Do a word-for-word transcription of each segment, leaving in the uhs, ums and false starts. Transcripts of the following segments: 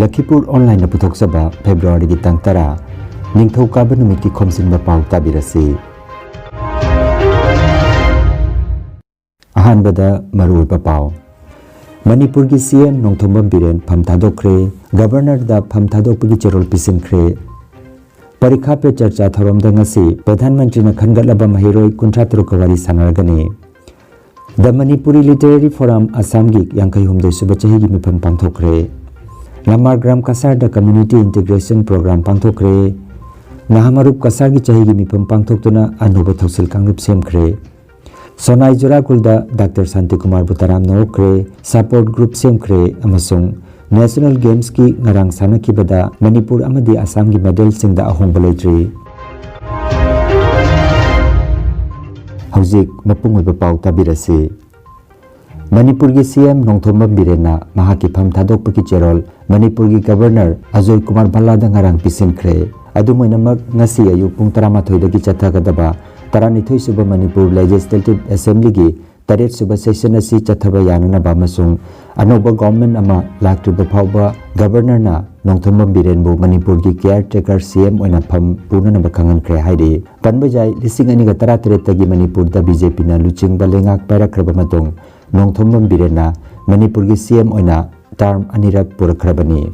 ꯂꯈꯤꯄꯨꯔ ꯑꯣꯟꯂꯥꯏꯟꯅ ꯄꯨꯊꯣꯛꯆꯕ ꯐꯦꯕ꯭ꯔꯨꯋꯥꯔꯤꯒꯤ ꯇꯥꯡ ꯇꯔꯥ, ꯅꯤꯡꯊꯧꯀꯥꯕ ꯅꯨꯃꯤꯠꯀꯤ ꯈꯣꯝꯖꯤꯟꯕ ꯄꯥꯎ ꯇꯥꯕꯤꯔꯁꯤ꯫ ꯑꯍꯥꯟꯕꯗ ꯃꯔꯨꯑꯣꯏꯕ ꯄꯥꯎ꯫ ꯃꯅꯤꯄꯨꯔꯒꯤ ꯁꯤ ꯑꯦꯝ ꯅꯣꯡꯊꯣꯝꯕꯝ ꯕꯤꯔꯦꯟ ꯐꯝ ꯊꯥꯗꯣꯛꯈ꯭ꯔꯦ꯫ ꯒꯕꯔꯅꯔꯗ ꯐꯝ ꯊꯥꯗꯣꯛꯄꯒꯤ ꯆꯦꯔꯣꯜ ꯄꯤꯁꯤꯟꯈ꯭ꯔꯦ꯫ ꯄꯔꯤꯈꯥ ꯄꯦ ꯆꯔꯆꯥ ꯊꯧꯔꯝꯗ ꯉꯁꯤ ꯄ꯭ꯔꯙꯥꯟ ꯃꯟꯇ꯭ꯔꯤꯅ ꯈꯟꯒꯠꯂꯕ ꯃꯍꯩꯔꯣꯏ ꯀꯨꯟꯊ꯭ꯔꯥ ꯇꯔꯨꯛꯀ ꯋꯥꯔꯤ ꯁꯥꯟꯅꯔꯒꯅꯤ꯫ The Manipuri Literary Forum ꯑꯁꯥꯝꯒꯤ ꯌꯥꯡꯈꯩ ꯍꯨꯝꯗꯣꯏ ꯁꯨꯕ ꯆꯍꯤꯒꯤ ꯃꯤꯐꯝ ꯄꯥꯡꯊꯣꯛꯈ꯭ꯔꯦ꯫ ꯂꯃꯥꯔ ꯒ꯭ꯔꯥꯝ ꯀꯁꯥꯔꯗ Community Integration Program ꯄꯥꯡꯊꯣꯛꯈ꯭ꯔꯦ꯫ ꯅꯍꯥꯃꯔꯨꯞ ꯀꯁꯥꯔꯒꯤ ꯆꯍꯤꯒꯤ ꯃꯤꯐꯝ ꯄꯥꯡꯊꯣꯛꯇꯨꯅ ꯑꯅꯧꯕ ꯊꯧꯁꯤꯜ ꯀꯥꯡꯂꯨꯞ ꯁꯦꯝꯈ꯭ꯔꯦ꯫ ꯁꯣꯅꯥꯏ ꯖꯨꯔꯥꯀꯨꯜꯗ ꯗꯥꯛꯇꯔ ꯁꯥꯟꯇꯤꯀꯨꯃꯥꯔꯕꯨ ꯇꯔꯥꯝꯅ ꯑꯣꯛꯈ꯭ꯔꯦ, ꯁꯄꯣꯔꯠ ꯒ꯭ꯔꯨꯞ ꯁꯦꯝꯈ꯭ꯔꯦ ꯑꯃꯁꯨꯡ ꯅꯦꯁꯅꯦꯜ ꯒꯦꯝꯁꯀꯤ ꯉꯔꯥꯡ ꯁꯥꯟꯅꯈꯤꯕꯗ ꯃꯅꯤꯄꯨꯔ ꯑꯃꯗꯤ ꯑꯁꯥꯝꯒꯤ ꯃꯦꯗꯜꯁꯤꯡꯗ ꯑꯍꯣꯡꯕ ꯂꯩꯇ꯭ꯔꯤ꯫ ꯍꯧꯖꯤꯛ ꯃꯄꯨꯡ ꯑꯣꯏꯕ ꯄꯥꯎ ꯇꯥꯕꯤꯔꯁꯤ꯫ ꯃꯅꯤꯄꯨꯔꯒꯤ ꯁꯤ ꯑꯦꯝ ꯅꯣꯡꯊꯣꯝꯕꯝ ꯕꯤꯔꯦꯟꯅ ꯃꯍꯥꯛꯀꯤ ꯐꯝ ꯊꯥꯗꯣꯛꯄꯒꯤ ꯆꯦꯔꯣꯜ ꯃꯅꯤꯄꯨꯔꯒꯤ ꯒꯕꯔꯅꯔ ꯑꯖꯣꯏ ꯀꯨꯃꯥꯔ ꯚꯜꯂꯥꯗ ꯉꯔꯥꯡ ꯄꯤꯁꯤꯟꯈ꯭ꯔꯦ꯫ ꯑꯗꯨꯝ ꯑꯣꯏꯅꯃꯛ, ꯉꯁꯤ ꯑꯌꯨꯛ ꯄꯨꯡ ꯇꯔꯥꯃꯥꯊꯣꯏꯗꯒꯤ ꯆꯠꯊꯒꯗꯕ ꯇꯔꯥꯅꯤꯊꯣꯏ ꯁꯨꯕ ꯃꯅꯤꯄꯨꯔ ꯂꯦꯖꯤꯁꯂꯦꯇꯤꯚ ꯑꯦꯁꯦꯝꯕ꯭ꯂꯤꯒꯤ ꯇꯔꯦꯠ ꯁꯨꯕ ꯁꯦꯁꯟ ꯑꯁꯤ ꯆꯠꯊꯕ ꯌꯥꯅꯅꯕ ꯑꯃꯁꯨꯡ ꯑꯅꯧꯕ ꯒꯣꯚꯔꯟꯃꯦꯟꯠ ꯑꯃ ꯂꯥꯛꯇ꯭ꯔꯤꯕ ꯐꯥꯎꯕ ꯒꯕꯔꯅꯔꯅ ꯅꯣꯡꯊꯣꯝꯕꯝ ꯕꯤꯔꯦꯟꯕꯨ ꯃꯅꯤꯄꯨꯔꯒꯤ ꯀꯤꯌꯥꯔ ꯇꯦꯀꯔ ꯁꯤ ꯑꯦꯝ ꯑꯣꯏꯅ ꯐꯝ ꯄꯨꯅꯅꯕ ꯈꯪꯍꯟꯈ꯭ꯔꯦ ꯍꯥꯏꯔꯤ꯫ ꯄꯟꯕ ꯌꯥꯏ, ꯂꯤꯁꯤꯡ ꯑꯅꯤꯒ ꯇꯔꯥꯇꯔꯦꯠꯇꯒꯤ ꯃꯅꯤꯄꯨꯔꯗ ꯕꯤ ꯖꯦ ꯄꯤꯅ ꯂꯨꯆꯤꯡꯕ ꯂꯩꯉꯥꯛ ꯄꯥꯏꯔꯛꯈ꯭ꯔꯕ ꯃꯇꯨꯡ ꯅꯣꯡꯊꯣꯝꯕꯝ ꯕꯤꯔꯦꯟꯅ ꯃꯅꯤꯄꯨꯔꯒꯤ ꯁꯤ ꯑꯦꯝ ꯑꯣꯏꯅ ꯇꯔꯝ ꯑꯅꯤꯔꯛ ꯄꯨꯔꯛꯈ꯭ꯔꯕꯅꯤ꯫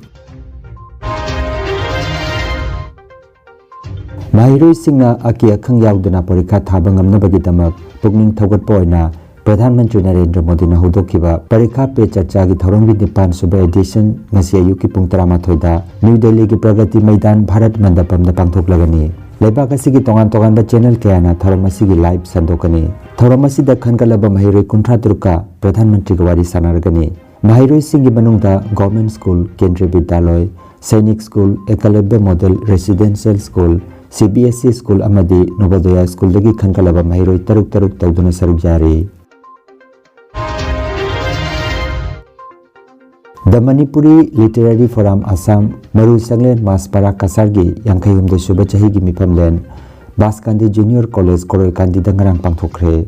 ꯃꯍꯩꯔꯣꯏꯁꯤꯡꯅ ꯑꯀꯤ ꯑꯈꯪ ꯌꯥꯎꯗꯅ ꯄꯔꯤꯈꯥ ꯊꯥꯕ ꯉꯝꯅꯕꯒꯤꯗꯃꯛ ꯄꯨꯛꯅꯤꯡ ꯊꯧꯒꯠꯄ ꯑꯣꯏꯅ ꯄ꯭ꯔꯙꯥꯟ ꯃꯟꯇ꯭ꯔꯤ ꯅꯔꯦꯟꯗ꯭ꯔ ꯃꯣꯗꯤꯅ ꯍꯧꯗꯣꯛꯈꯤꯕ ꯄꯔꯤꯈꯥ ꯄꯦ ꯆꯔꯆꯥꯒꯤ ꯊꯧꯔꯝꯒꯤ ꯅꯤꯄꯥꯟ ꯁꯨꯕ ꯑꯦꯗꯤꯁꯟ ꯉꯁꯤ ꯑꯌꯨꯛꯀꯤ ꯄꯨꯡ ꯇꯔꯥꯃꯥꯊꯣꯏꯗ ꯅ꯭ꯌꯨ ꯗꯦꯜꯂꯤꯒꯤ ꯄ꯭ꯔꯒꯇꯤ ꯃꯩꯗꯥꯟ ꯚꯥꯔꯠ ꯃꯟꯗꯄꯝꯗ ꯄꯥꯡꯊꯣꯛꯂꯒꯅꯤ꯫ ꯂꯩꯕꯥꯛ ꯑꯁꯤꯒꯤ ꯇꯣꯉꯥꯟ ꯇꯣꯉꯥꯟꯕ ꯆꯦꯅꯦꯜ ꯀꯌꯥꯅ ꯊꯧꯔꯝ ꯑꯁꯤꯒꯤ ꯂꯥꯏꯚ ꯁꯟꯗꯣꯛꯀꯅꯤ꯫ ꯊꯧꯔꯝ ꯑꯁꯤꯗ ꯈꯟꯒꯠꯂꯕ ꯃꯍꯩꯔꯣꯏ ꯀꯨꯟꯊ꯭ꯔꯥ ꯇꯔꯨꯛꯀ ꯄ꯭ꯔꯙꯥꯟ ꯃꯟꯇ꯭ꯔꯤꯒ ꯋꯥꯔꯤ ꯁꯥꯟꯅꯔꯒꯅꯤ꯫ ꯃꯍꯩꯔꯣꯏꯁꯤꯡꯒꯤ ꯃꯅꯨꯡꯗ government school, ꯀꯦꯟꯗ꯭ꯔꯤꯌ ꯕꯤꯗ꯭ꯌꯥꯂꯣꯏ, ꯁꯩꯅꯤꯛ school, ꯑꯦꯀꯂꯕ꯭ꯌ model residential school, C B S E school ꯑꯃꯗꯤ ꯅꯣꯕꯣꯗꯌ ꯁ꯭ꯀꯨꯜꯗꯒꯤ ꯈꯟꯒꯠꯂꯕ ꯃꯍꯩꯔꯣꯏ ꯇꯔꯨꯛ ꯇꯔꯨꯛ ꯇꯧꯗꯨꯅ ꯁꯔꯨꯛ ꯌꯥꯔꯤ꯫ The Manipuri Literary Forum Assam ꯃꯔꯨ ꯁꯪꯂꯦꯟ ꯃꯥꯁꯄꯥꯔꯥ ꯀꯁꯥꯔꯒꯤ ꯌꯥꯡꯈꯩ ꯍꯨꯝꯗꯣꯏ ꯁꯨꯕ ꯆꯍꯤꯒꯤ ꯃꯤꯐꯝꯂꯦꯟ ꯕꯥꯁꯀꯥꯟꯗꯤ ꯖꯨꯅꯤꯌꯔ ꯀꯣꯂꯦꯖ ꯀꯣꯔꯣꯏꯀꯥꯟꯗꯤꯗ ꯉꯔꯥꯡ ꯄꯥꯡꯊꯣꯛꯈ꯭ꯔꯦ꯫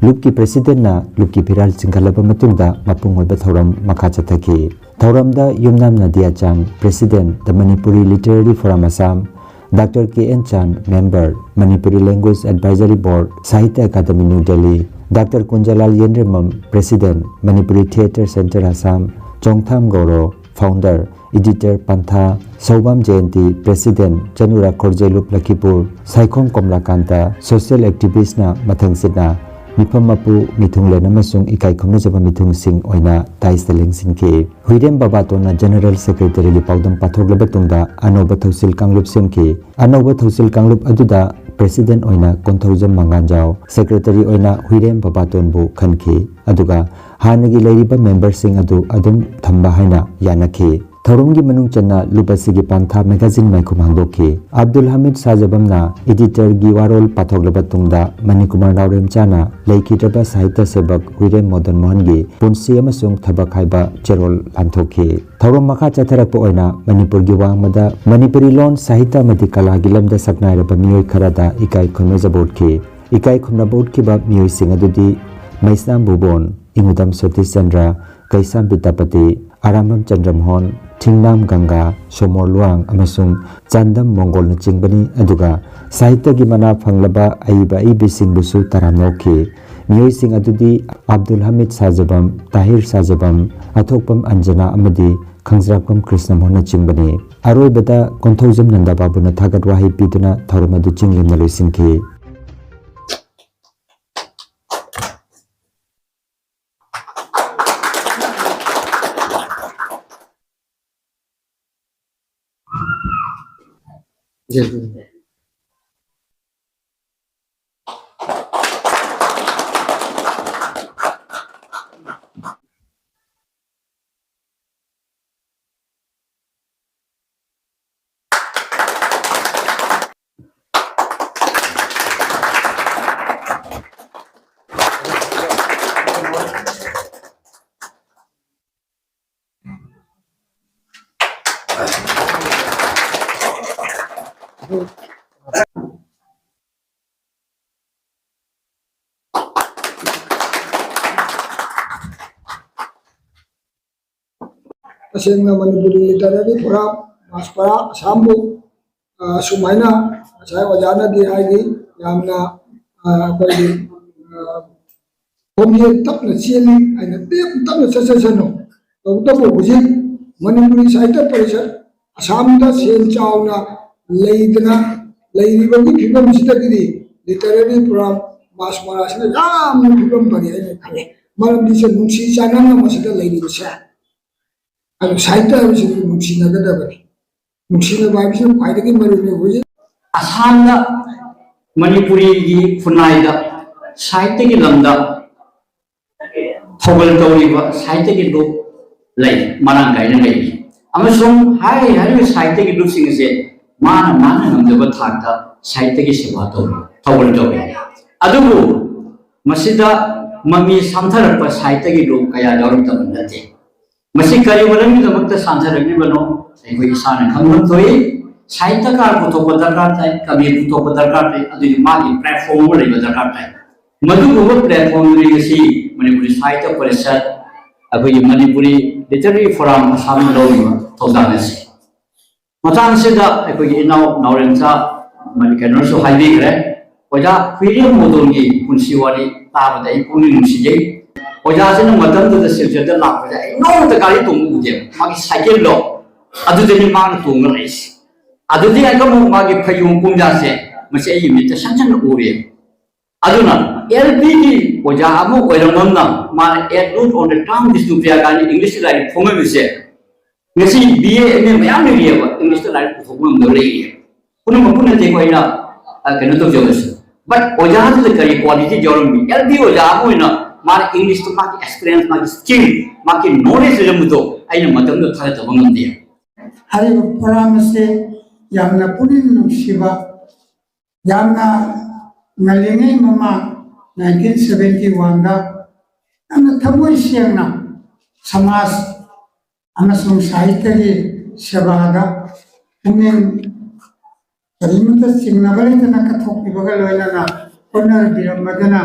ꯂꯨꯞꯀꯤ ꯄ꯭ꯔꯦꯁꯤꯗꯦꯟꯠꯅ ꯂꯨꯞꯀꯤ ꯐꯤꯔꯥꯜ ꯆꯤꯡꯈꯠꯂꯕ ꯃꯇꯨꯡꯗ ꯃꯄꯨꯡ ꯑꯣꯏꯕ ꯊꯧꯔꯝ ꯃꯈꯥ ꯆꯠꯊꯈꯤ꯫ ꯊꯧꯔꯝꯗ Yumnam Nadiya Chand, President, The Manipuri Literary Forum Assam, doctor K N Chand, Member, Manipuri Language Advisory Board, Sahitya Academy, New Delhi, doctor Kunjalal Yendrembam, President, Manipuri Theatre Centre Assam, Chongtham Gouro, Founder, Editor, Pantha, Soubam Jayanti, President, Chanura Khorjeilup, Lakhipur, Saikhom Komlakanta, social activistꯅ ꯃꯊꯪꯁꯤꯠꯅ ꯃꯤꯐꯝ ꯃꯄꯨ, ꯃꯤꯊꯨꯡꯂꯦꯟ ꯑꯃꯁꯨꯡ ꯏꯀꯥꯏ ꯈꯨꯝꯅꯖꯕ ꯃꯤꯊꯨꯡꯁꯤꯡ ꯑꯣꯏꯅ dais ꯂꯦꯡꯁꯤꯟꯈꯤ꯫ ꯍꯨꯏꯔꯦꯝ ꯕꯕꯥꯇꯣꯟꯅ General Secretaryꯒꯤ ꯄꯥꯎꯗꯝ ꯄꯥꯊꯣꯛꯂꯕ ꯇꯨꯡꯗ ꯑꯅꯧꯕ ꯊꯧꯁꯤꯜ ꯀꯥꯡꯂꯨꯞ ꯁꯦꯝꯈꯤ꯫ ꯑꯅꯧꯕ ꯊꯧꯁꯤꯜ ꯀꯥꯡꯂꯨꯞ ꯑꯗꯨꯗ President ꯑꯣꯏꯅ ꯀꯣꯟꯊꯧꯖꯝ ꯃꯉꯥꯟꯖꯥꯎ, Secretary ꯑꯣꯏꯅ ꯍꯨꯏꯔꯦꯝ ꯕꯕꯥꯇꯣꯟꯕꯨ ꯈꯟꯈꯤ꯫ ꯑꯗꯨꯒ ꯍꯥꯟꯅꯒꯤ ꯂꯩꯔꯤꯕ memberꯁꯤꯡ ꯑꯗꯨ ꯑꯗꯨꯝ ꯊꯝꯕ ꯍꯥꯏꯅ ꯌꯥꯅꯈꯤ꯫ ꯊꯧꯔꯝꯒꯤ ꯃꯅꯨꯡ ꯆꯟꯅ ꯂꯨꯞ ꯑꯁꯤꯒꯤ ꯄꯥꯟꯊꯥ magazine ꯃꯥꯏꯈꯨꯝ ꯍꯥꯡꯗꯣꯛꯈꯤ꯫ ꯑꯕꯗꯨꯜ ꯍꯃꯤꯗ ꯁꯥꯖꯕꯝꯅ editorꯒꯤ ꯋꯥꯔꯣꯜ ꯄꯥꯊꯣꯛꯂꯕ ꯇꯨꯡꯗ ꯃꯅꯤꯀꯨꯃꯥꯔ ꯅꯥꯎꯔꯦꯝꯆꯥꯅ ꯂꯩꯈꯤꯗ꯭ꯔꯕ ꯁꯥꯍꯤꯇ꯭ꯌ ꯁꯦꯕꯛ ꯍꯨꯏꯔꯦꯝ ꯃꯣꯗꯟ ꯃꯣꯍꯟꯒꯤ ꯄꯨꯟꯁꯤ ꯑꯃꯁꯨꯡ ꯊꯕꯛ ꯍꯥꯏꯕ ꯆꯦꯔꯣꯜ ꯂꯥꯟꯊꯣꯛꯈꯤ꯫ ꯊꯧꯔꯝ ꯃꯈꯥ ꯆꯠꯊꯔꯛꯄ ꯑꯣꯏꯅ ꯃꯅꯤꯄꯨꯔꯒꯤ ꯋꯥꯡꯃꯗ ꯃꯅꯤꯄꯨꯔꯤ ꯂꯣꯟ, ꯁꯥꯍꯤꯇ꯭ꯌ ꯑꯃꯗꯤ ꯀꯂꯥꯒꯤ ꯂꯝꯗ ꯁꯛꯅꯥꯏꯔꯕ ꯃꯤꯑꯣꯏ ꯈꯔꯗ ꯏꯀꯥꯏ ꯈꯨꯝꯅꯖꯕ ꯎꯠꯈꯤ꯫ ꯏꯀꯥꯏ ꯈꯨꯝꯅꯕ ꯎꯠꯈꯤꯕ ꯃꯤꯑꯣꯏꯁꯤꯡ ꯑꯗꯨꯗꯤ ꯃꯩꯁꯅꯥꯝ ꯚꯨꯕꯣꯟ, ꯏꯉꯨꯗꯝ ꯁꯇꯤꯁ ꯆꯟꯗ꯭ꯔ, ꯀꯩꯁꯥꯝ ꯕꯤꯗ꯭ꯌꯥꯄꯇꯤ, ꯑꯔꯥꯝꯕꯝ ꯆꯟꯗ꯭ꯔꯃꯣꯍꯟ, ꯊꯤꯡꯅꯥꯝ ꯒꯪꯒꯥ, ꯁꯣꯃꯣꯔ ꯂꯨꯋꯥꯡ ꯑꯃꯁꯨꯡ ꯆꯥꯟꯗꯝ ꯃꯣꯡꯒꯣꯜꯅꯆꯤꯡꯕꯅꯤ꯫ ꯑꯗꯨꯒ ꯁꯥꯍꯤꯇ꯭ꯌꯒꯤ ꯃꯅꯥ ꯐꯪꯂꯕ ꯑꯏꯕ ꯑꯏꯕꯤꯁꯤꯡꯕꯨꯁꯨ ꯇꯔꯥꯝꯅ ꯑꯣꯛꯈꯤ꯫ ꯃꯤꯑꯣꯏꯁꯤꯡ ꯑꯗꯨꯗꯤ ꯑꯕꯗꯨꯜ ꯍꯃꯤꯗ ꯁꯥꯖꯕꯝ, ꯇꯥꯍꯤꯔ ꯁꯥꯖꯕꯝ, ꯑꯊꯣꯛꯄꯝ ꯑꯟꯖꯅꯥ ꯑꯃꯗꯤ ꯈꯪꯖ꯭ꯔꯥꯛꯄꯝ ꯀ꯭ꯔꯤꯁꯅꯃꯣꯍꯟꯅꯆꯤꯡꯕꯅꯤ꯫ ꯑꯔꯣꯏꯕꯗ ꯀꯣꯟꯊꯧꯖꯝ ꯅꯟꯗꯥꯕꯥꯕꯨꯅ ꯊꯥꯒꯠ ꯋꯥꯍꯩ ꯄꯤꯗꯨꯅ ꯊꯧꯔꯝ ꯑꯗꯨ ꯆꯤꯡ ꯂꯦꯝꯅ ꯂꯣꯏꯁꯤꯟꯈꯤ꯫ ꯇꯁꯦꯡꯅ ꯃꯅꯤꯄꯨꯔꯤ ꯂꯤꯇꯔꯦꯔꯤ ꯐꯣꯔꯝ, ꯃꯥꯁꯄꯔꯥ, ꯑꯁꯥꯝꯕꯨ, ꯑ, ꯁꯨꯃꯥꯏꯅ ꯉꯁꯥꯏ ꯑꯣꯖꯥꯅꯗꯤ ꯍꯥꯏꯈꯤ, ꯌꯥꯝꯅ, ꯑ, ꯑꯩꯈꯣꯏꯒꯤ, ꯑ, ꯈꯣꯡꯖꯦꯜ ꯇꯞꯅ ꯆꯦꯜꯂꯤ ꯍꯥꯏꯅ ꯇꯞ ꯇꯞꯅ ꯆꯠꯆꯁꯅꯨ꯫ ꯇꯧꯕꯇꯕꯨ ꯍꯧꯖꯤꯛ ꯃꯅꯤꯄꯨꯔꯤ ꯁꯥꯍꯤꯇ꯭ꯌ ꯄꯔꯤꯁꯠ ꯑꯁꯥꯝꯗ ꯁꯦꯜ ꯆꯥꯎꯅ ꯂꯩꯗꯅ ꯂꯩꯔꯤꯕꯒꯤ ꯐꯤꯕꯝꯁꯤꯗꯒꯤꯗꯤ ꯂꯤꯇꯔꯦꯔꯤ ꯐꯣꯔꯝ ꯃꯥꯁꯄꯔꯥꯁꯤꯅ ꯌꯥꯝꯅ ꯐꯤꯕꯝ ꯐꯔꯤ ꯍꯥꯏꯅ ꯈꯜꯂꯦ꯫ ꯃꯔꯝꯗꯤ ꯁꯦ ꯅꯨꯡꯁꯤ ꯆꯥꯟꯅꯅ ꯃꯁꯤꯗ ꯂꯩꯔꯤꯕꯁꯦ, ꯑꯗꯨ ꯁꯥꯍꯤꯇ꯭ꯌ ꯍꯥꯏꯕꯁꯤꯗꯤ ꯅꯨꯡꯁꯤꯅꯒꯗꯕꯅꯤ꯫ ꯅꯨꯡꯁꯤꯅꯕ ꯍꯥꯏꯕꯁꯤꯅ ꯈ꯭ꯋꯥꯏꯗꯒꯤ ꯃꯔꯨꯅꯤ꯫ ꯍꯧꯖꯤꯛ ꯑꯁꯥꯝꯗ ꯃꯅꯤꯄꯨꯔꯤꯒꯤ ꯈꯨꯟꯅꯥꯏꯗ, ꯁꯥꯍꯤꯇ꯭ꯌꯒꯤ ꯂꯝꯗ ꯊꯧꯒꯜ ꯇꯧꯔꯤꯕ ꯁꯥꯍꯤꯇ꯭ꯌꯒꯤ ꯂꯨꯞ ꯂꯩ, ꯃꯔꯥꯡ ꯀꯥꯏꯅ ꯂꯩꯔꯤ꯫ ꯑꯃꯁꯨꯡ ꯍꯥꯏꯔꯤ ꯍꯥꯏꯔꯤꯕ ꯁꯥꯍꯤꯇ꯭ꯌꯒꯤ ꯂꯨꯞꯁꯤꯡ ꯑꯁꯦ ꯃꯥꯅ ꯃꯥꯅ ꯉꯝꯖꯕ ꯊꯥꯛꯇ ꯁꯥꯍꯤꯇ꯭ꯌꯒꯤ ꯁꯦꯕꯥ ꯇꯧꯔꯤ, ꯊꯧꯒꯜ ꯇꯧꯔꯤ꯫ ꯑꯗꯨꯕꯨ ꯃꯁꯤꯗ ꯃꯃꯤ ꯁꯥꯝꯊꯔꯛꯄ ꯁꯥꯍꯤꯇ꯭ꯌꯒꯤ ꯂꯨꯞ ꯀꯌꯥ ꯌꯥꯎꯔꯛꯇꯕ ꯅꯠꯇꯦ꯫ ꯃꯁꯤ ꯀꯔꯤ ꯃꯔꯝꯒꯤꯗꯃꯛꯇ ꯁꯥꯟꯊꯔꯛꯂꯤꯕꯅꯣ ꯑꯩꯈꯣꯏ ꯏꯁꯥꯅ ꯈꯪꯐꯝ ꯊꯣꯛꯏ꯫ ꯁꯥꯍꯤꯇ꯭ꯌꯀꯥꯔ ꯄꯨꯊꯣꯛꯄ ꯗꯔꯀꯥꯔ ꯇꯥꯏ, ꯀꯕꯤ ꯄꯨꯊꯣꯛꯄ ꯗꯔꯀꯥꯔ ꯇꯥꯏ, ꯑꯗꯨꯒꯤ ꯃꯥꯒꯤ ꯄ꯭ꯂꯦꯠꯐꯣꯝ ꯑꯃ ꯂꯩꯕ ꯗꯔꯀꯥꯔ ꯇꯥꯏ꯫ ꯃꯗꯨꯒꯨꯝꯕ ꯄ꯭ꯂꯦꯠꯐꯣꯝꯗꯨꯅꯤ ꯉꯁꯤ ꯃꯅꯤꯄꯨꯔꯤ ꯁꯥꯍꯤꯇ꯭ꯌ ꯄꯔꯤꯁꯠ, ꯑꯩꯈꯣꯏꯒꯤ ꯃꯅꯤꯄꯨꯔꯤ ꯂꯤꯇꯔꯦꯔꯤ ꯐꯣꯔꯝ ꯑꯁꯥꯝꯅ ꯂꯧꯔꯤꯕ ꯊꯧꯗꯥꯡ ꯑꯁꯤ꯫ ꯃꯇꯥꯡꯁꯤꯗ ꯑꯩꯈꯣꯏꯒꯤ ꯏꯅꯥꯎ ꯅꯥꯎꯔꯦꯝꯆꯥ ꯃꯅꯤ ꯀꯩꯅꯣꯅꯁꯨ ꯍꯥꯏꯕꯤꯈ꯭ꯔꯦ꯫ ꯑꯣꯖꯥ ꯍꯨꯏꯔꯦꯝ ꯃꯣꯗꯣꯟꯒꯤ ꯄꯨꯟꯁꯤ ꯋꯥꯔꯤ ꯇꯥꯕꯗ ꯑꯩ ꯄꯨꯛꯅꯤꯡ ꯅꯨꯡꯁꯤꯖꯩ꯫ ꯑꯣꯖꯥꯁꯤꯅ ꯃꯇꯝꯗꯨꯗ ꯁꯤꯜꯆꯔꯗ ꯂꯥꯛꯄꯁꯦ ꯑꯩ ꯅꯣꯡꯃꯇ ꯒꯥꯔꯤ ꯇꯣꯡꯕ ꯎꯗꯦꯕ, ꯃꯥꯒꯤ ꯁꯥꯏꯀꯜꯗꯣ ꯑꯗꯨꯗꯅꯤ ꯃꯥꯅ ꯇꯣꯡꯉ ꯂꯩꯁꯦ꯫ ꯑꯗꯨꯗꯤ ꯑꯩ ꯑꯃꯨꯛ ꯃꯥꯒꯤ ꯐꯩꯖꯣꯝ ꯄꯨꯝꯌꯥꯁꯦ ꯃꯁꯤ ꯑꯩꯒꯤ ꯃꯤꯠꯇ ꯁꯟ ꯁꯟ ꯎꯔꯦ꯫ ꯑꯗꯨꯅ ꯑꯦꯜ ꯄꯤꯒꯤ ꯑꯣꯖꯥ ꯑꯃ ꯑꯣꯏꯔꯝꯃꯝꯅ ꯃꯥꯅ A Note on the Town Bishnupriya ꯀꯥꯏꯅ ꯏꯪꯂꯤꯁꯀꯤ ꯂꯥꯏꯔꯤꯛ ꯐꯣꯡꯉꯝꯃꯤꯁꯦ ꯉꯁꯤ ꯕꯤ ꯑꯦ ꯑꯦꯝ ꯑꯦ ꯃꯌꯥꯝ ꯂꯩꯔꯤꯑꯕ ꯏꯪꯂꯤꯁꯇ ꯂꯥꯏꯔꯤꯛ ꯄꯨꯊꯣꯛꯄ ꯉꯝꯗꯕ ꯂꯩꯔꯤꯑꯕ꯫ ꯄꯨꯝꯅꯃꯛꯄꯨ ꯅꯠꯇꯦꯀꯣ ꯑꯩꯅ, ꯑ, ꯀꯩꯅꯣ ꯇꯧꯖꯕꯁꯦ꯫ But ꯑꯣꯖꯥꯗꯨꯗ ꯀꯔꯤ ꯀ꯭ꯋꯥꯂꯤꯇꯤ ꯌꯥꯎꯔꯝꯃꯤ? ꯑꯦꯜ ꯄꯤ ꯑꯣꯖꯥ ꯑꯃ ꯑꯣꯏꯅ ꯃꯥꯅ ꯏꯪꯂꯤꯁꯇ ꯃꯥꯒꯤ ꯑꯦꯛꯁꯄꯤꯔꯤꯌꯦꯟꯁ, ꯃꯥꯒꯤ ꯁ꯭ꯀꯤꯜ, ꯃꯥꯒꯤ ꯅꯣꯂꯦꯖ ꯂꯩꯔꯝꯕꯗꯣ ꯑꯩꯅ ꯃꯇꯝꯗꯨꯗ ꯊꯥꯒꯠꯇꯕ ꯉꯝꯗꯦ꯫ ꯍꯥꯏꯔꯤꯕ ꯄ꯭ꯔꯣꯒ꯭ꯔꯥꯝ ꯑꯁꯤ ꯌꯥꯝꯅ ꯄꯨꯛꯅꯤꯡ ꯅꯨꯡꯁꯤꯕ, ꯌꯥꯝꯅ ꯉꯜꯂꯤꯉꯩ ꯃꯃꯥꯡ ꯅꯥꯏꯟꯇꯤꯟ ꯁꯚꯦꯟꯇꯤ ꯋꯥꯟꯗ ꯌꯥꯝꯅ ꯊꯃꯣꯏ ꯁꯦꯡꯅ ꯁꯃꯥꯖ ꯑꯃꯁꯨꯡ ꯁꯥꯍꯤꯇ꯭ꯌꯒꯤ ꯁꯦꯕꯥꯗ ꯄꯨꯛꯅꯤꯡ ꯀꯔꯤꯃꯠꯇ ꯆꯤꯡꯅꯕ ꯂꯩꯇꯅ ꯀꯠꯊꯣꯛꯄꯤꯕꯒ ꯂꯣꯏꯅꯅ ꯍꯣꯠꯅꯕꯤꯔꯝꯕꯗꯨꯅ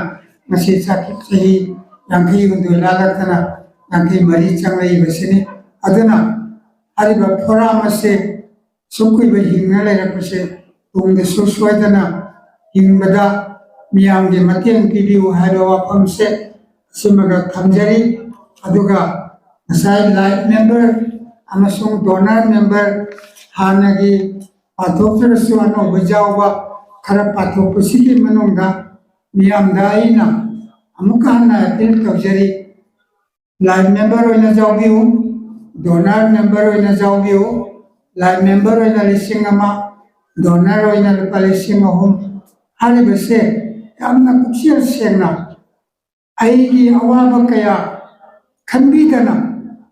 ꯉꯁꯤ ꯆꯥꯛ-, ꯆꯍꯤ ꯌꯥꯡꯈꯩ ꯍꯨꯝꯗꯣꯏ ꯂꯥꯜꯂꯛꯇꯅ ꯌꯥꯡꯈꯩ ꯃꯔꯤ ꯆꯪꯂꯛꯏꯕꯁꯤꯅꯤ꯫ ꯑꯗꯨꯅ ꯍꯥꯏꯔꯤꯕ ꯐꯣꯔꯝ ꯑꯁꯤ ꯁꯨꯝ ꯀꯨꯏꯕ ꯍꯤꯡꯅ ꯂꯩꯔꯛꯄꯁꯦ ꯇꯨꯡꯗꯁꯨ ꯁꯣꯏꯗꯅ ꯍꯤꯡꯕꯗ ꯃꯤꯌꯥꯝꯒꯤ ꯃꯇꯦꯡ ꯄꯤꯕꯤꯌꯨ ꯍꯥꯏꯕ ꯋꯥꯐꯝꯁꯦ ꯑꯁꯤꯃꯒ ꯊꯝꯖꯔꯤ꯫ ꯑꯗꯨꯒ ꯉꯁꯥꯏ ꯂꯥꯏꯐ ꯃꯦꯝꯕꯔ ꯑꯃꯁꯨꯡ ꯗꯣꯅꯔ ꯃꯦꯝꯕꯔ ꯍꯥꯟꯅꯒꯤ ꯄꯥꯊꯣꯛꯇ꯭ꯔꯁꯨ ꯑꯅꯧꯕ ꯌꯥꯎꯕ ꯈꯔ ꯄꯥꯊꯣꯛꯄꯁꯤꯒꯤ ꯃꯅꯨꯡꯗ ꯃꯤꯌꯥꯝꯗ ꯑꯩꯅ ꯑꯃꯨꯛꯀ ꯍꯟꯅ ꯑꯦꯄꯤꯜ ꯇꯧꯖꯔꯤ꯫ ꯂꯥꯏꯐ ꯃꯦꯝꯕꯔ ꯑꯣꯏꯅ ꯌꯥꯎꯕꯤꯌꯨ, ꯗꯣꯅꯔ ꯃꯦꯝꯕꯔ ꯑꯣꯏꯅ ꯌꯥꯎꯕꯤꯌꯨ꯫ ꯂꯥꯏꯐ ꯃꯦꯝꯕꯔ ꯑꯣꯏꯅ ꯂꯤꯁꯤꯡ ꯑꯃ, ꯗꯣꯅꯔ ꯑꯣꯏꯅ ꯂꯨꯄꯥ ꯂꯤꯁꯤꯡ ꯑꯍꯨꯝ꯫ ꯍꯥꯏꯔꯤꯕꯁꯦ ꯌꯥꯝꯅ ꯄꯨꯛꯆꯦꯜ ꯁꯦꯡꯅ ꯑꯩꯒꯤ ꯑꯋꯥꯕ ꯀꯌꯥ ꯈꯟꯕꯤꯗꯅ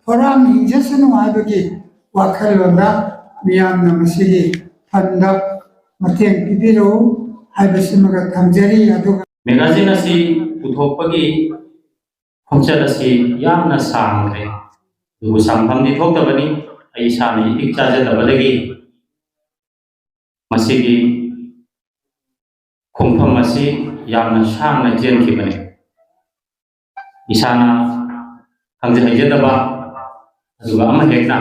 ꯐꯣꯔꯝ ꯍꯤꯡꯖꯁꯅꯨ ꯍꯥꯏꯕꯒꯤ ꯋꯥꯈꯜꯂꯣꯟꯗ ꯃꯤꯌꯥꯝꯅ ꯃꯁꯤꯒꯤ ꯐꯟꯗ ꯃꯇꯦꯡ ꯄꯤꯕꯤꯔꯛꯎ ꯍꯥꯏꯕꯁꯤꯃꯒ ꯊꯝꯖꯔꯤ꯫ ꯑꯗꯨꯒ ꯃꯦꯒꯥꯖꯤꯟ ꯑꯁꯤ ꯄꯨꯊꯣꯛꯄꯒꯤ ꯈꯣꯡꯆꯠ ꯑꯁꯤ ꯌꯥꯝꯅ ꯁꯥꯡꯈ꯭ꯔꯦ, ꯑꯗꯨꯕꯨ ꯁꯥꯡꯐꯝꯗꯤ ꯊꯣꯛꯇꯕꯅꯤ꯫ ꯑꯩ ꯏꯁꯥꯅ ꯏꯇꯤꯛ ꯆꯥꯖꯗꯕꯗꯒꯤ ꯃꯁꯤꯒꯤ ꯈꯣꯡꯐꯝ ꯑꯁꯤ ꯌꯥꯝꯅ ꯁꯥꯡꯅ ꯆꯦꯟꯈꯤꯕꯅꯤ꯫ ꯏꯁꯥꯅ ꯈꯪꯖ ꯍꯩꯖꯗꯕ ꯑꯗꯨꯒ ꯑꯃ ꯍꯦꯛꯇ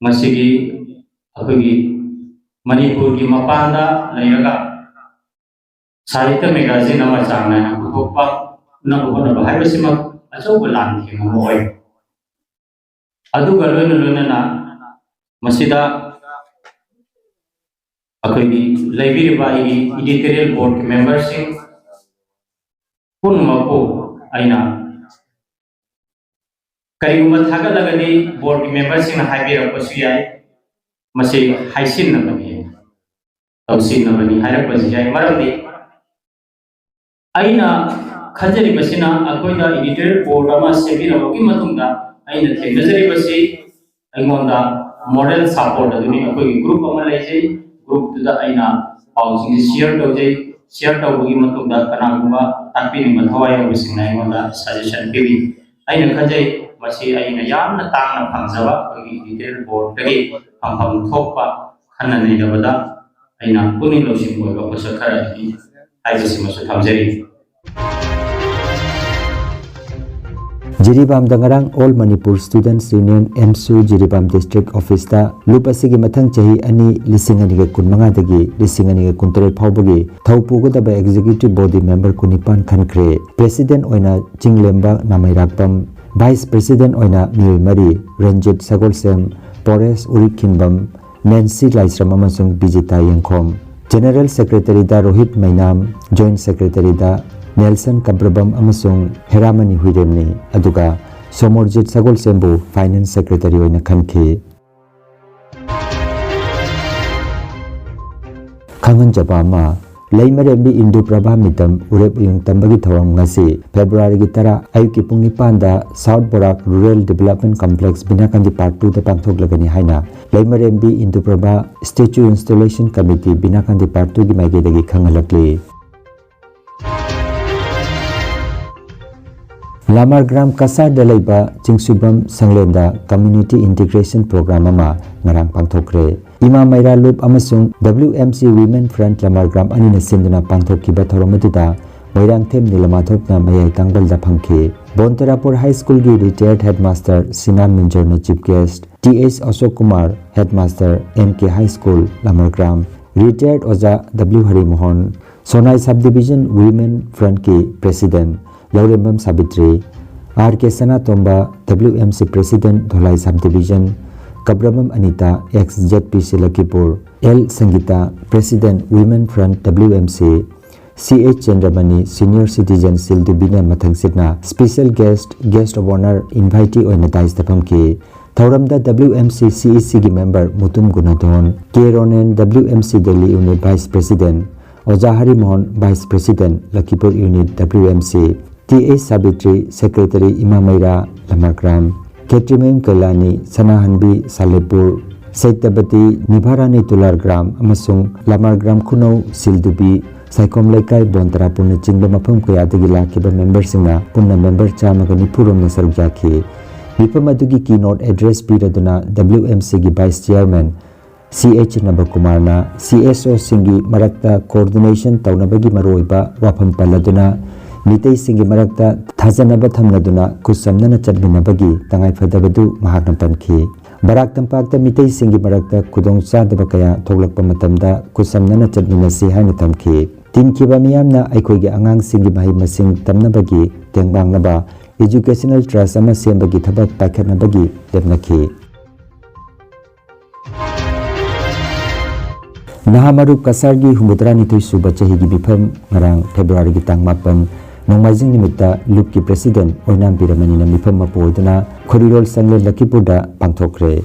ꯃꯁꯤꯒꯤ ꯑꯩꯈꯣꯏꯒꯤ ꯃꯅꯤꯄꯨꯔꯒꯤ ꯃꯄꯥꯟꯗ ꯂꯩꯔꯒ ꯁꯥꯍꯤꯇ꯭ꯌ ꯃꯦꯒꯥꯖꯤꯟ ꯑꯃ ꯆꯥꯡ ꯅꯥꯏꯅ ꯄꯨꯊꯣꯛꯄ, ꯄꯨꯊꯣꯛꯅꯕ ꯍꯣꯠꯅꯕ ꯍꯥꯏꯕꯁꯤꯃꯛ ꯑꯆꯧꯕ ꯂꯥꯟꯊꯦꯡ ꯑꯃ ꯑꯣꯏ꯫ ꯑꯗꯨꯒ ꯂꯣꯏꯅ ꯂꯣꯏꯅꯅ ꯃꯁꯤꯗ ꯑꯩꯈꯣꯏꯒꯤ ꯂꯩꯕꯤꯔꯤꯕ ꯑꯩꯒꯤ ꯏꯗꯤꯇꯣꯔꯤꯌꯦꯜ ꯕꯣꯔꯗꯀꯤ ꯃꯦꯝꯕꯔꯁꯤꯡ ꯄꯨꯝꯅꯃꯛꯄꯨ ꯑꯩꯅ ꯀꯔꯤꯒꯨꯝꯕ ꯊꯥꯒꯠꯂꯒꯗꯤ ꯕꯣꯔꯗꯀꯤ ꯃꯦꯝꯕꯔꯁꯤꯡꯅ ꯍꯥꯏꯕꯤꯔꯛꯄꯁꯨ ꯌꯥꯏ, ꯃꯁꯤ ꯍꯥꯏꯁꯤꯟꯅꯕꯅꯤ, ꯇꯧꯁꯤꯟꯅꯕꯅꯤ ꯍꯥꯏꯔꯛꯄꯁꯨ ꯌꯥꯏ꯫ ꯃꯔꯝꯗꯤ ꯑꯩꯅ ꯈꯟꯖꯔꯤꯕꯁꯤꯅ ꯑꯩꯈꯣꯏꯗ ꯏꯗꯤꯇꯣꯔꯤꯌꯦꯜ ꯕꯣꯔꯗ ꯑꯃ ꯁꯦꯝꯕꯤꯔꯕꯒꯤ ꯃꯇꯨꯡꯗ ꯑꯩꯅ ꯊꯦꯡꯅꯖꯔꯤꯕꯁꯤ ꯑꯩꯉꯣꯟꯗ ꯃꯣꯔꯦꯜ ꯁꯄꯣꯔꯠ ꯑꯗꯨꯅꯤ꯫ ꯑꯩꯈꯣꯏꯒꯤ ꯒ꯭ꯔꯨꯞ ꯑꯃ ꯂꯩꯖꯩ, ꯒ꯭ꯔꯨꯞꯇꯨꯗ ꯑꯩꯅ ꯄꯥꯎꯁꯤꯡꯁꯦ ꯁꯤꯌꯔ ꯇꯧꯖꯩ꯫ ꯁꯤꯌꯔ ꯇꯧꯕꯒꯤ ꯃꯇꯨꯡꯗ ꯀꯅꯥꯒꯨꯝꯕ ꯇꯥꯛꯄꯤꯅꯤꯡꯕ ꯊꯋꯥꯏ ꯌꯥꯎꯕꯁꯤꯡꯅ ꯑꯩꯉꯣꯟꯗ ꯁꯖꯦꯁꯟ ꯄꯤꯕꯤ꯫ ꯑꯩꯅ ꯈꯟꯖꯩ ꯃꯁꯤ ꯑꯩꯅ ꯌꯥꯝꯅ ꯇꯥꯡꯅ ꯐꯪꯖꯕ ꯑꯩꯈꯣꯏꯒꯤ ꯏꯗꯤꯇꯣꯔꯤꯌꯦꯜ ꯕꯣꯔꯗꯇꯒꯤ ꯐꯪꯐꯝ ꯊꯣꯛꯄ ꯈꯟꯅ ꯅꯩꯅꯕꯗ ꯑꯩꯅ ꯄꯨꯛꯅꯤꯡ ꯂꯧꯁꯤꯡ ꯑꯣꯏꯕ ꯄꯣꯠꯁꯛ ꯈꯔ ꯑꯗꯨꯅꯤ ꯍꯥꯏꯕꯁꯤꯃꯁꯨ ꯊꯝꯖꯔꯤ꯫ ꯖꯤꯔꯤꯕꯥꯝꯗ ꯉꯔꯥꯡ All Manipur Students Union, ꯑꯦꯝꯁꯨ, Jiribam District Officeꯇ ꯂꯨꯞ ꯑꯁꯤꯒꯤ ꯃꯊꯪ ꯆꯍꯤ ꯑꯅꯤ, ꯂꯤꯁꯤꯡ ꯑꯅꯤꯒ ꯀꯨꯟꯃꯉꯥꯗꯒꯤ ꯂꯤꯁꯤꯡ ꯑꯅꯤꯒ ꯀꯨꯟꯇꯔꯦꯠ ꯐꯥꯎꯕꯒꯤ ꯊꯧ ꯄꯨꯒꯗꯕ Executive Body Member ꯀꯨꯟꯅꯤꯄꯥꯟ ꯈꯟꯈ꯭ꯔꯦ꯫ President ꯑꯣꯏꯅ ꯆꯤꯡꯂꯦꯝꯕ ꯅꯥꯃꯩꯔꯥꯛꯄꯝ, Vice President ꯑꯣꯏꯅ ꯃꯤꯑꯣꯏ ꯃꯔꯤ, ꯔꯟꯖꯤꯠ ꯁꯒꯣꯜꯁꯦꯝ, ꯄꯣꯔꯦꯁ ꯎꯔꯤꯛꯈꯤꯟꯕꯝ, ꯅꯦꯟꯁꯤ ꯂꯥꯏꯁ꯭ꯔꯝ ꯑꯃꯁꯨꯡ ꯕꯤꯖꯤꯇꯥ ꯌꯦꯡꯈꯣꯝ꯫ General Secretaryꯗ ꯔꯣꯍꯤꯠ ꯃꯩꯅꯥꯝ, Joint Secretaryꯗ ꯅꯦꯜꯁꯟ ꯀꯕ꯭ꯔꯕꯝ ꯑꯃꯁꯨꯡ ꯍꯦꯔꯥꯃꯅꯤ ꯍꯨꯏꯔꯦꯝꯅꯤ꯫ ꯑꯗꯨꯒ ꯁꯣꯃꯣꯔꯖꯤꯠ ꯁꯒꯣꯜꯁꯦꯝꯕꯨ Finance Secretary ꯑꯣꯏꯅ ꯈꯟꯈꯤ꯫ ꯈꯪꯍꯟꯖꯕ ꯑꯃ, ꯂꯩꯃꯔꯦꯝꯕꯤ ꯏꯟꯗꯨ ꯄ꯭ꯔꯚꯥ ꯃꯤꯇꯝ ꯎꯔꯦꯞ ꯎꯌꯨꯡ ꯇꯝꯕꯒꯤ ꯊꯧꯔꯝ ꯉꯁꯤ Februaryꯒꯤ ꯇꯔꯥ ꯑꯌꯨꯛꯀꯤ ꯄꯨꯡ ꯅꯤꯄꯥꯟꯗ South Barak Rural Development Complex ꯕꯤꯅꯥꯀꯥꯟꯗꯤ Park twoꯗ ꯄꯥꯡꯊꯣꯛꯂꯒꯅꯤ ꯍꯥꯏꯅ ꯂꯩꯃꯔꯦꯝꯕꯤ ꯏꯟꯗꯨ Prabha Statue Installation Committee ꯕꯤꯅꯥꯀꯥꯟꯗꯤ Park twoꯒꯤ ꯃꯥꯏꯀꯩꯗꯒꯤ ꯈꯪꯍꯜꯂꯛꯂꯤ꯫ ꯂꯥꯃꯥꯔꯒ꯭ꯔꯥꯝ ꯀꯁꯥꯔꯗ ꯂꯩꯕ ꯆꯤꯡꯁꯨꯕꯝ ꯁꯪꯂꯦꯟꯗ Community Integration Program ꯑꯃ ꯉꯔꯥꯡ ꯄꯥꯡꯊꯣꯛꯈ꯭ꯔꯦ꯫ ꯏꯃꯥ ꯃꯩꯔꯥ ꯂꯨꯞ ꯑꯃꯁꯨꯡ W M C Women Front ꯂꯥꯃꯥꯔꯒ꯭ꯔꯥꯝ ꯑꯅꯤꯅ ꯁꯤꯟꯗꯨꯅ ꯄꯥꯡꯊꯣꯛꯈꯤꯕ ꯊꯧꯔꯝ ꯑꯗꯨꯗ ꯃꯣꯏꯔꯥꯡꯊꯦꯝ ꯅꯤꯂꯃꯥꯊꯣꯛꯅ ꯃꯌꯥꯏ ꯇꯥꯡꯕꯜꯗ ꯐꯝꯈꯤ꯫ ꯕꯣꯟꯇꯔꯥꯄꯨꯔ High Schoolꯒꯤ retired headmaster ꯁꯤꯅꯥꯝ ꯃꯤꯟꯖꯣꯔꯅ chief guest, T H ꯑꯁꯣꯛ Kumar, headmaster, M K High School, ꯂꯥꯃꯥꯔꯒ꯭ꯔꯥꯝ, retired ꯑꯣꯖꯥ W ꯍꯔꯤꯃꯣꯍꯟ, ꯁꯣꯅꯥꯏ Subdivision Women Frontꯀꯤ president Laurembam Savitri, R K Sanatomba, W M C president ꯙꯣꯂꯥꯏ Subdivision, ꯀꯕ꯭ꯔꯕꯝ Anita, ex Z P C ꯂꯈꯤꯄꯨꯔ, L ꯁꯪꯒꯤꯇꯥ, president Women Front W M C, C H ꯆꯟꯗ꯭ꯔꯃꯅꯤ, senior citizen ꯁꯤꯜꯗꯨꯕꯤꯅ ꯃꯊꯪꯁꯤꯠꯅ special guest, guest of honour, invitee ꯑꯣꯏꯅ daisꯇ ꯐꯝꯈꯤ꯫ ꯊꯧꯔꯝꯗ W M C C E Cꯒꯤ member Mutum ꯒꯨꯅꯥꯙꯣꯟ, K Ronen, W M C Delhi Unit Vice President, ꯑꯣꯖꯥ ꯍꯔꯤꯃꯣꯍꯟ, Vice President, ꯂꯈꯤꯄꯨꯔ Unit W M C, T H Savitri, Secretary ꯏꯃꯥ ꯃꯩꯔꯥ ꯂꯥꯃꯥꯔꯒ꯭ꯔꯥꯝ, ꯈꯦꯇ꯭ꯔꯤꯃꯌꯨꯝ ꯀꯩꯂꯥꯅꯤ, ꯁꯅꯥꯍꯟꯕꯤ ꯁꯥꯂꯦꯄꯨꯔ, ꯁꯩꯇꯕꯇꯤ, ꯅꯤꯚꯥꯔꯥꯅꯤ ꯇꯨꯂꯥꯔꯒ꯭ꯔꯥꯝ ꯑꯃꯁꯨꯡ ꯂꯥꯃꯥꯔꯒ꯭ꯔꯥꯝ ꯈꯨꯅꯧ ꯁꯤꯜꯗꯨꯕꯤ, ꯁꯥꯏꯈꯣꯝ ꯂꯩꯀꯥꯏ, ꯕꯣꯟꯇꯔꯥꯄꯨꯔꯅꯆꯤꯡꯕ ꯃꯐꯝ ꯀꯌꯥꯗꯒꯤ ꯂꯥꯛꯈꯤꯕ memberꯁꯤꯡꯅ ꯄꯨꯟꯅ member ꯆꯥꯝꯃꯒ ꯅꯤꯐꯨ ꯔꯣꯝꯅ ꯁꯔꯨꯛ ꯌꯥꯈꯤ꯫ ꯃꯤꯐꯝ ꯑꯗꯨꯒꯤ keynote address ꯄꯤꯔꯗꯨꯅ W M Cꯒꯤ Vice Chairman C H ꯅꯕꯀꯨꯃꯥꯔꯅ C S Oꯁꯤꯡꯒꯤ ꯃꯔꯛꯇ coordination ꯇꯧꯅꯕꯒꯤ ꯃꯔꯨꯑꯣꯏꯕ ꯋꯥꯐꯝ ꯄꯜꯂꯗꯨꯅ, ꯃꯤꯇꯩꯁꯤꯡꯒꯤ ꯃꯔꯛꯇ ꯊꯥꯖꯅꯕ ꯊꯝꯅꯗꯨꯅ ꯈꯨꯠꯁꯝꯅꯅ ꯆꯠꯃꯤꯟꯅꯕꯒꯤ ꯇꯉꯥꯏꯐꯗꯕꯗꯨ ꯃꯍꯥꯛꯅ ꯄꯟꯈꯤ꯫ ꯕꯔꯥꯛ ꯇꯝꯄꯥꯛꯇ ꯃꯤꯇꯩꯁꯤꯡꯒꯤ ꯃꯔꯛꯇ ꯈꯨꯗꯣꯡꯆꯥꯗꯕ ꯀꯌꯥ ꯊꯣꯛꯂꯛꯄ ꯃꯇꯝꯗ ꯈꯨꯠꯁꯝꯅꯅ ꯆꯠꯃꯤꯟꯅꯁꯤ ꯍꯥꯏꯅ ꯊꯝꯈꯤ꯫ ꯇꯤꯟꯈꯤꯕ ꯃꯤꯌꯥꯝꯅ ꯑꯩꯈꯣꯏꯒꯤ ꯑꯉꯥꯡꯁꯤꯡꯒꯤ ꯃꯍꯩ ꯃꯁꯤꯡ ꯇꯝꯅꯕꯒꯤ ꯇꯦꯡꯕꯥꯡꯅꯕ Educational Trust ꯑꯃ ꯁꯦꯝꯕꯒꯤ ꯊꯕꯛ ꯄꯥꯏꯈꯠꯅꯕꯒꯤ ꯂꯦꯞꯅꯈꯤ꯫ ꯅꯍꯥ ꯃꯔꯨꯞ ꯀꯁꯥꯔꯒꯤ ꯍꯨꯝꯐꯨꯇꯔꯥꯅꯤꯊꯣꯏ ꯁꯨꯕ ꯆꯍꯤꯒꯤ ꯃꯤꯐꯝ ꯉꯔꯥꯡ ꯐꯦꯕ꯭ꯔꯨꯋꯥꯔꯤꯒꯤ ꯇꯥꯡ ꯃꯥꯄꯟ ꯅꯣꯡꯃꯥꯏꯖꯤꯡ ꯅꯨꯃꯤꯠꯇ ꯂꯨꯞꯀꯤ president ꯑꯣꯏꯅꯥꯝ ꯕꯤꯔꯃꯅꯤꯅ ꯃꯤꯐꯝ ꯃꯄꯨ ꯑꯣꯏꯗꯨꯅ ꯈꯣꯔꯤꯔꯣꯜ ꯁꯪꯂꯦꯟ ꯂꯈꯤꯄꯨꯔꯗ ꯄꯥꯡꯊꯣꯛꯈ꯭ꯔꯦ꯫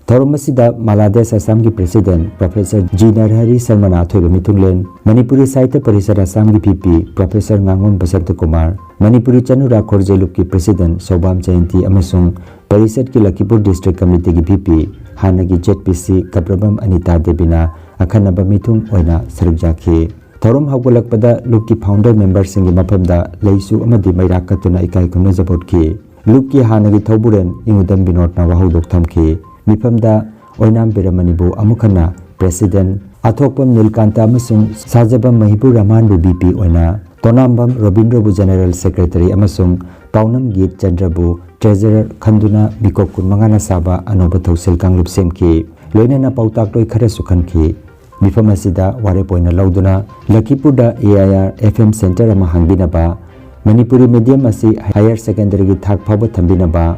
ꯊꯧꯔꯝ ꯑꯁꯤꯗ ꯃꯥꯂꯥꯗꯦꯁ ꯑꯁꯥꯝꯒꯤ president Professor ꯖꯤ ꯅꯔꯍꯔꯤ ꯁꯔꯃꯅ ꯑꯊꯣꯏꯕ ꯃꯤꯊꯨꯡꯂꯦꯟ, ꯃꯅꯤꯄꯨꯔꯤ ꯁꯥꯍꯤꯇ꯭ꯌ ꯄꯔꯤꯁꯠ ꯑꯁꯥꯝꯒꯤ ꯚꯤꯄꯤ Professor ꯉꯥꯉꯣꯝ ꯕꯁꯟꯇ ꯀꯨꯃꯥꯔ, ꯃꯅꯤꯄꯨꯔꯤ ꯆꯅꯨꯔꯥ ꯈꯣꯔꯖꯦ ꯂꯨꯞꯀꯤ president ꯁꯧꯕꯥꯝ ꯖꯌꯟꯇꯤ ꯑꯃꯁꯨꯡ ꯄꯔꯤꯁꯠꯀꯤ ꯂꯈꯤꯄꯨꯔ district committeeꯒꯤ ꯚꯤꯄꯤ, ꯍꯥꯟꯅꯒꯤ ꯖꯦꯗ ꯄꯤ ꯁꯤ ꯀꯕ꯭ꯔꯕꯝ ꯑꯅꯤꯇꯥ ꯗꯦꯕꯤꯅ ꯑꯈꯟꯅꯕ ꯃꯤꯊꯨꯡ ꯑꯣꯏꯅ ꯁꯔꯨꯛ ꯌꯥꯈꯤ꯫ ꯊꯧꯔꯝ ꯍꯧꯒꯠꯂꯛꯄꯗ ꯂꯨꯞꯀꯤ founder memberꯁꯤꯡꯒꯤ ꯃꯐꯝꯗ ꯂꯩꯁꯨ ꯑꯃꯗꯤ ꯃꯩꯔꯥ ꯀꯠꯇꯨꯅ ꯏꯀꯥꯏ ꯈꯨꯝꯅꯖꯕ ꯎꯠꯈꯤ꯫ ꯂꯨꯞꯀꯤ ꯍꯥꯟꯅꯒꯤ ꯊꯧꯕꯨꯔꯦꯟ ꯏꯉꯨꯗꯝ ꯕꯤꯅꯣꯗꯅ ꯋꯥꯍꯧꯗꯣꯛ ꯊꯝꯈꯤ꯫ ꯃꯤꯐꯝꯗ ꯑꯣꯏꯅꯥꯝ ꯕꯤꯔꯃꯅꯤꯕꯨ ꯑꯃꯨꯛ ꯍꯟꯅ president, ꯑꯊꯣꯛꯄꯝ ꯅꯤꯜꯀꯥꯟꯇ ꯑꯃꯁꯨꯡ ꯁꯥꯖꯕꯝ ꯃꯍꯤꯕꯨꯔ ꯔꯍꯃꯥꯟꯕꯨ ꯚꯤꯄꯤ ꯑꯣꯏꯅ, ꯇꯣꯅꯥꯝꯕꯝ ꯔꯣꯕꯤꯟꯗ꯭ꯔꯕꯨ general secretary ꯑꯃꯁꯨꯡ ꯄꯥꯎꯅꯝ ꯒꯤꯠ ꯆꯟꯗ꯭ꯔꯕꯨ treasurer ꯈꯟꯗꯨꯅ ꯃꯤꯀꯣꯛ ꯀꯨꯟꯃꯉꯥꯅ ꯁꯥꯕ ꯑꯅꯧꯕ ꯊꯧꯁꯤꯜ ꯀꯥꯡꯂꯨꯞ ꯁꯦꯝꯈꯤ꯫ ꯂꯣꯏꯅꯅ ꯄꯥꯎꯇꯥꯛꯂꯣꯏ ꯈꯔꯁꯨ ꯈꯟꯈꯤ꯫ ꯃꯤꯐꯝ ꯑꯁꯤꯗ ꯋꯥꯔꯦꯞ ꯑꯣꯏꯅ ꯂꯧꯗꯨꯅ ꯂꯈꯤꯄꯨꯔꯗ A I R F M center ꯑꯃ ꯍꯥꯡꯕꯤꯅꯕ, ꯃꯅꯤꯄꯨꯔꯤ medium ꯑꯁꯤ higher secondaryꯒꯤ ꯊꯥꯛ ꯐꯥꯎꯕ ꯊꯝꯕꯤꯅꯕ,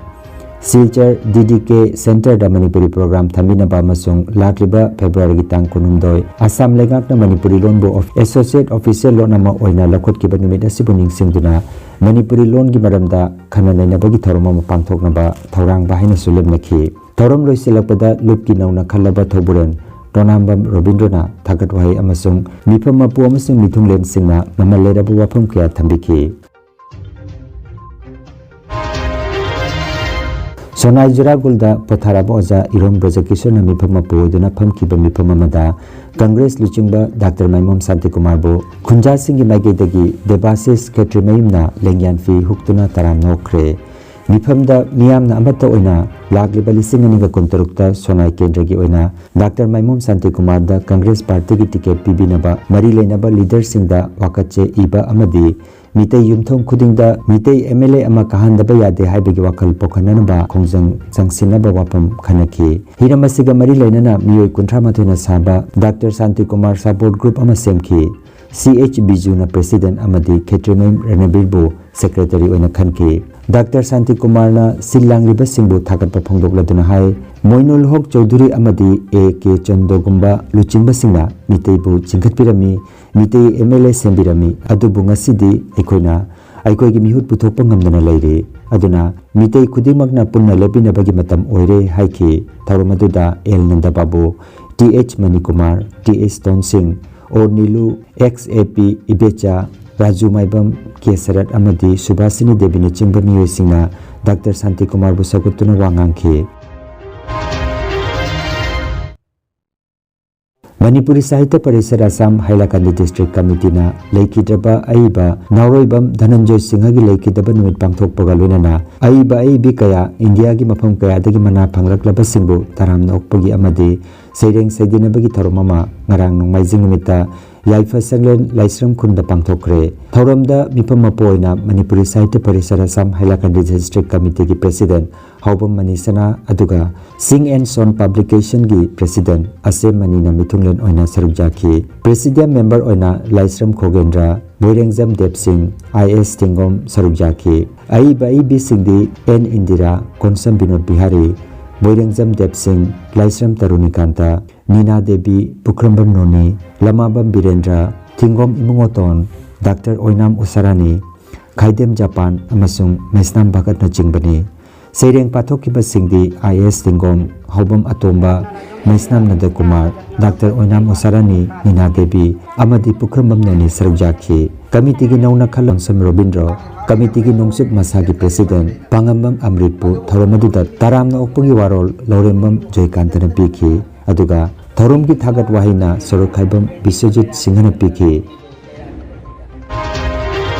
Silchar D D K centerꯗ Manipuri program ꯊꯝꯕꯤꯅꯕ ꯑꯃꯁꯨꯡ ꯂꯥꯛꯂꯤꯕ ꯐꯦꯕ꯭ꯔꯨꯋꯥꯔꯤꯒꯤ ꯇꯥꯡ ꯀꯨꯟꯍꯨꯝꯗꯣꯏ ꯑꯁꯥꯝ ꯂꯩꯉꯥꯛꯅ ꯃꯅꯤꯄꯨꯔꯤ ꯂꯣꯟꯕꯨ ꯑꯣꯐ-, associate official ꯂꯣꯟ ꯑꯃ ꯑꯣꯏꯅ ꯂꯧꯈꯠꯈꯤꯕ ꯅꯨꯃꯤꯠ ꯑꯁꯤꯕꯨ ꯅꯤꯡꯁꯤꯡꯗꯨꯅ ꯃꯅꯤꯄꯨꯔꯤ ꯂꯣꯟꯒꯤ ꯃꯔꯝꯗ ꯈꯟꯅ ꯅꯩꯅꯕꯒꯤ ꯊꯧꯔꯝ ꯑꯃ ꯄꯥꯡꯊꯣꯛꯅꯕ ꯊꯧꯔꯥꯡꯕ ꯍꯥꯏꯅꯁꯨ ꯂꯦꯞꯅꯈꯤ꯫ ꯊꯧꯔꯝ ꯂꯣꯏꯁꯤꯜꯂꯛꯄꯗ ꯂꯨꯞꯀꯤ ꯅꯧꯅ ꯈꯜꯂꯕ ꯊꯧꯕꯨꯔꯦꯟ ꯇꯣꯅꯥꯝꯕꯝ ꯔꯣꯕꯤꯟꯗ꯭ꯔꯣꯅ ꯊꯥꯒꯠ ꯋꯥꯍꯩ ꯑꯃꯁꯨꯡ ꯃꯤꯐꯝ ꯃꯄꯨ ꯑꯃꯁꯨꯡ ꯃꯤꯊꯨꯡꯂꯦꯟꯁꯤꯡꯅ ꯃꯃꯜ ꯂꯩꯔꯕ ꯋꯥꯐꯝ ꯀꯌꯥ ꯊꯝꯕꯤꯈꯤ꯫ ꯁꯣꯅꯥꯏ ꯖꯨꯔꯥꯒꯨꯜꯗ ꯄꯣꯊꯥꯔꯕ ꯑꯣꯖꯥ ꯏꯔꯣꯝ ꯕ꯭ꯔꯖꯀꯤꯁꯣꯔꯅ ꯃꯤꯐꯝ ꯃꯄꯨ ꯑꯣꯏꯗꯨꯅ ꯐꯝꯈꯤꯕ ꯃꯤꯐꯝ ꯑꯃꯗ ꯀꯪꯒ꯭ꯔꯦꯁ ꯂꯨꯆꯤꯡꯕ ꯗꯥꯛꯇꯔ ꯃꯥꯏꯃꯣꯝ ꯁꯥꯟꯇꯤꯀꯨꯃꯥꯔꯕꯨ ꯈꯨꯟꯖꯥꯁꯤꯡꯒꯤ ꯃꯥꯏꯀꯩꯗꯒꯤ ꯗꯦꯕꯥꯁꯤꯁ ꯈꯦꯇ꯭ꯔꯤꯃꯌꯨꯝꯅ ꯂꯦꯡꯌꯥꯟ ꯐꯤ ꯍꯨꯛꯇꯨꯅ ꯇꯔꯥꯝꯅ ꯑꯣꯛꯈ꯭ꯔꯦ꯫ ꯃꯤꯐꯝꯗ ꯃꯤꯌꯥꯝꯅ ꯑꯃꯠꯇ ꯑꯣꯏꯅ ꯂꯥꯛꯂꯤꯕ ꯂꯤꯁꯤꯡ ꯑꯅꯤꯒ ꯀꯨꯟꯇꯔꯨꯛꯇ ꯁꯣꯅꯥꯏ ꯀꯦꯟꯗ꯭ꯔꯒꯤ ꯑꯣꯏꯅ ꯗꯥꯛꯇꯔ ꯃꯥꯏꯃꯣꯝ ꯁꯥꯟꯇꯤꯀꯨꯃꯥꯔꯗ ꯀꯪꯒ꯭ꯔꯦꯁ ꯄꯥꯔꯇꯤꯒꯤ ꯇꯤꯀꯦꯠ ꯄꯤꯕꯤꯅꯕ ꯃꯔꯤ ꯂꯩꯅꯕ ꯂꯤꯗꯔꯁꯤꯡꯗ ꯋꯥꯀꯠꯆꯦ ꯏꯕ ꯑꯃꯗꯤ ꯃꯤꯇꯩ ꯌꯨꯝꯊꯣꯡ ꯈꯨꯗꯤꯡꯗ ꯃꯤꯇꯩ M L A ꯑꯃ ꯀꯥꯍꯟꯗꯕ ꯌꯥꯗꯦ ꯍꯥꯏꯕꯒꯤ ꯋꯥꯈꯜ ꯄꯣꯛꯍꯟꯅꯅꯕ ꯈꯣꯡꯖꯪ ꯆꯪꯁꯤꯟꯅꯕ ꯋꯥꯐꯝ ꯈꯟꯅꯈꯤ꯫ ꯍꯤꯔꯝ ꯑꯁꯤꯒ ꯃꯔꯤ ꯂꯩꯅꯅ ꯃꯤꯑꯣꯏ ꯀꯨꯟꯊ꯭ꯔꯥ ꯃꯥꯊꯣꯏꯅ ꯁꯥꯕ ꯗꯥꯛꯇꯔ ꯁꯥꯟꯇꯤꯀꯨꯃꯥꯔ ꯁꯄꯣꯔꯠ ꯒ꯭ꯔꯨꯞ ꯑꯃ ꯁꯦꯝꯈꯤ꯫ C H ꯕꯤꯖꯨꯅ ꯄ꯭ꯔꯦꯁꯤꯗꯦꯟꯠ ꯑꯃꯗꯤ ꯈꯦꯇ꯭ꯔꯤꯃꯌꯨꯝ ꯔꯅꯕꯤꯔꯕꯨ ꯁꯦꯀ꯭ꯔꯦꯇꯔꯤ ꯑꯣꯏꯅ ꯈꯟꯈꯤ꯫ ꯗꯥꯛꯇꯔ ꯁꯥꯟꯇꯤꯀꯨꯃꯥꯔꯅ ꯁꯤꯜ ꯂꯥꯡꯂꯤꯕꯁꯤꯡꯕꯨ ꯊꯥꯒꯠꯄ ꯐꯣꯡꯗꯣꯛꯂꯗꯨꯅ ꯍꯥꯏ, ꯃꯣꯏꯅꯨꯜ ꯍꯣꯛ ꯆꯧꯙꯨꯔꯤ ꯑꯃꯗꯤ A K ꯆꯟꯗꯣꯒꯨꯝꯕ ꯂꯨꯆꯤꯡꯕꯁꯤꯡꯅ ꯃꯤꯇꯩꯕꯨ ꯆꯤꯡꯈꯠꯄꯤꯔꯝꯃꯤ, Meitei M L A ꯁꯦꯝꯕꯤꯔꯝꯃꯤ, ꯑꯗꯨꯕꯨ ꯉꯁꯤꯗꯤ ꯑꯩꯈꯣꯏꯅ ꯑꯩꯈꯣꯏꯒꯤ ꯃꯤꯍꯨꯠ ꯄꯨꯊꯣꯛꯄ ꯉꯝꯗꯅ ꯂꯩꯔꯤ꯫ ꯑꯗꯨꯅ ꯃꯤꯇꯩ ꯈꯨꯗꯤꯡꯃꯛꯅ ꯄꯨꯟꯅ ꯂꯦꯞꯃꯤꯟꯅꯕꯒꯤ ꯃꯇꯝ ꯑꯣꯏꯔꯦ ꯍꯥꯏꯈꯤ꯫ ꯊꯧꯔꯝ ꯑꯗꯨꯗ ꯑꯦꯜ ꯅꯟꯗꯕꯥꯕꯨ, T H Manikumar, T H ꯇꯣꯟꯁꯤꯡ, O Nilu, X A P ꯏꯕꯦꯆꯥ, Raju ꯃꯥꯏꯕꯝ, ꯀꯦ ꯁꯔꯠ ꯑꯃꯗꯤ ꯁꯨꯚꯥꯁꯤꯅꯤ ꯗꯦꯕꯤꯅꯆꯤꯡꯕ ꯃꯤꯑꯣꯏꯁꯤꯡꯅ ꯗꯥꯛꯇꯔ ꯁꯥꯟꯇꯤꯀꯨꯃꯥꯔꯕꯨ ꯁꯧꯒꯠꯇꯨꯅ ꯋꯥ ꯉꯥꯡꯈꯤ꯫ ꯃꯅꯤꯄꯨꯔꯤ ꯁꯥꯍꯤꯇ꯭ꯌ ꯄꯔꯤꯁꯠ ꯑꯁꯥꯝ ꯍꯥꯏꯂꯥꯀꯟꯗꯤ ꯗꯤꯁꯇ꯭ꯔꯤꯛ ꯀꯃꯤꯇꯤꯅ ꯂꯩꯈꯤꯗ꯭ꯔꯕ ꯑꯏꯕ ꯅꯥꯎꯔꯣꯏꯕꯝ ꯙꯅꯟꯖꯣꯏ ꯁꯤꯡꯍꯒꯤ ꯂꯩꯈꯤꯗꯕ ꯅꯨꯃꯤꯠ ꯄꯥꯡꯊꯣꯛꯄꯒ ꯂꯣꯏꯅꯅ ꯑꯏꯕ ꯑꯏꯕꯤ ꯀꯌꯥ ꯏꯟꯗꯤꯌꯥꯒꯤ ꯃꯐꯝ ꯀꯌꯥꯗꯒꯤ ꯃꯅꯥ ꯐꯪꯂꯛꯂꯕꯁꯤꯡꯕꯨ ꯇꯔꯥꯝꯅ ꯑꯣꯛꯄꯒꯤ ꯑꯃꯗꯤ ꯁꯩꯔꯦꯡ ꯁꯩꯗꯤꯅꯕꯒꯤ ꯊꯧꯔꯝ ꯑꯃ ꯉꯔꯥꯡ ꯅꯣꯡꯃꯥꯏꯖꯤꯡ ꯅꯨꯃꯤꯠꯇ ꯌꯥꯏꯐ ꯁꯪꯂꯦꯟ ꯂꯥꯏꯁ꯭ꯔꯝ ꯈꯨꯟꯗ ꯄꯥꯡꯊꯣꯛꯈ꯭ꯔꯦ꯫ ꯊꯧꯔꯝꯗ ꯃꯤꯐꯝ ꯃꯄꯨ ꯑꯣꯏꯅ ꯃꯅꯤꯄꯨꯔꯤ ꯁꯥꯍꯤꯇ꯭ꯌ ꯄꯔꯤꯁꯠ ꯑꯁꯥꯝ ꯍꯥꯏꯂꯥꯀꯟꯗꯤ ꯗꯤꯁꯇ꯭ꯔꯤꯛ ꯀꯃꯤꯇꯤꯒꯤ ꯄ꯭ꯔꯦꯁꯤꯗꯦꯟꯠ ꯍꯥꯎꯕꯝ ꯃꯅꯤꯁꯅꯥ, ꯑꯗꯨꯒ Sing and Son ꯄꯕ꯭ꯂꯤꯀꯦꯁꯟꯒꯤ ꯄ꯭ꯔꯦꯁꯤꯗꯦꯟꯠ ꯑꯁꯦꯝ ꯃꯅꯤꯅ ꯃꯤꯊꯨꯡꯂꯦꯟ ꯑꯣꯏꯅ ꯁꯔꯨꯛ ꯌꯥꯈꯤ꯫ ꯄ꯭ꯔꯦꯁꯤꯗꯤꯌꯝ ꯃꯦꯝꯕꯔ ꯑꯣꯏꯅ ꯂꯥꯏꯁ꯭ꯔꯝ ꯈꯣꯒꯦꯟꯗ꯭ꯔ, ꯃꯣꯏꯔꯦꯡꯖꯝ ꯗꯦꯕꯁꯤꯡ, I A S ꯊꯤꯡꯒꯣꯝ ꯁꯔꯨꯛ ꯌꯥꯈꯤ꯫ ꯑꯏꯕ ꯑꯏꯕꯤꯁꯤꯡꯗꯤ ꯑꯦꯟ ꯏꯟꯗꯤꯔꯥ, ꯀꯣꯟꯁꯝ ꯕꯤꯅꯣꯗ ꯕꯤꯍꯥꯔꯤ, ꯃꯣꯏꯔꯦꯡꯖꯝ ꯗꯦꯕꯁꯤꯡ, ꯂꯥꯏꯁ꯭ꯔꯝ ꯇꯔꯨꯅꯤꯀꯥꯟꯇ, ꯅꯤꯅꯥ ꯗꯦꯕꯤ, ꯄꯨꯈ꯭ꯔꯝꯕꯝ ꯅꯣꯅꯤ, ꯂꯃꯥꯕꯝ ꯕꯤꯔꯦꯟꯗ꯭ꯔ, ꯊꯤꯡꯒꯣꯝ ꯏꯕꯨꯡꯉꯣꯇꯣꯟ, ꯗꯥꯛꯇꯔ ꯑꯣꯏꯅꯥꯝ ꯎꯁꯥꯔꯥꯅꯤ, ꯈꯥꯏꯗꯦꯝ ꯖꯄꯥꯟ ꯑꯃꯁꯨꯡ ꯃꯩꯁꯅꯥꯝ ꯚꯒꯠꯅꯆꯤꯡꯕꯅꯤ꯫ ꯁꯩꯔꯦꯡ ꯄꯥꯊꯣꯛꯈꯤꯕꯁꯤꯡꯗꯤ I A S ꯊꯤꯡꯒꯣꯝ, ꯍꯥꯎꯕꯝ ꯑꯇꯣꯝꯕ, ꯃꯩꯁꯅꯥꯝ ꯅꯟꯗꯀꯨꯃꯥꯔ, ꯗꯥꯛꯇꯔ ꯑꯣꯏꯅꯥꯝ ꯎꯁꯥꯔꯥꯅꯤ, ꯅꯤꯅꯥ ꯗꯦꯕꯤ ꯑꯃꯗꯤ ꯄꯨꯈ꯭ꯔꯝꯕꯝ ꯅꯣꯅꯤ ꯁꯔꯨꯛ ꯌꯥꯈꯤ꯫ ꯀꯃꯤꯇꯤꯒꯤ ꯅꯧꯅ ꯈꯜꯂꯣꯟꯁꯝ ꯔꯣꯕꯤꯟꯗ꯭ꯔꯣ, ꯀꯃꯤꯇꯤꯒꯤ ꯅꯣꯡꯆꯨꯞ ꯃꯁꯥꯒꯤ ꯄ꯭ꯔꯦꯁꯤꯗꯦꯟꯠ ꯄꯥꯉꯝꯕꯝ ꯑꯃ꯭ꯔꯤꯠꯄꯨ ꯊꯧꯔꯝ ꯑꯗꯨꯗ ꯇꯔꯥꯝꯅ ꯑꯣꯛꯄꯒꯤ ꯋꯥꯔꯣꯜ ꯂꯧꯔꯦꯝꯕꯝ ꯖꯣꯏꯀꯥꯟꯇꯅ ꯄꯤꯈꯤ꯫ ꯑꯗꯨꯒ ꯊꯧꯔꯝꯒꯤ ꯊꯥꯒꯠ ꯋꯥꯍꯩꯅ ꯁꯣꯔꯣꯛꯈꯥꯏꯕꯝ ꯕꯤꯁ꯭ꯋꯖꯤꯠ ꯁꯤꯡꯍꯅ ꯄꯤꯈꯤ꯫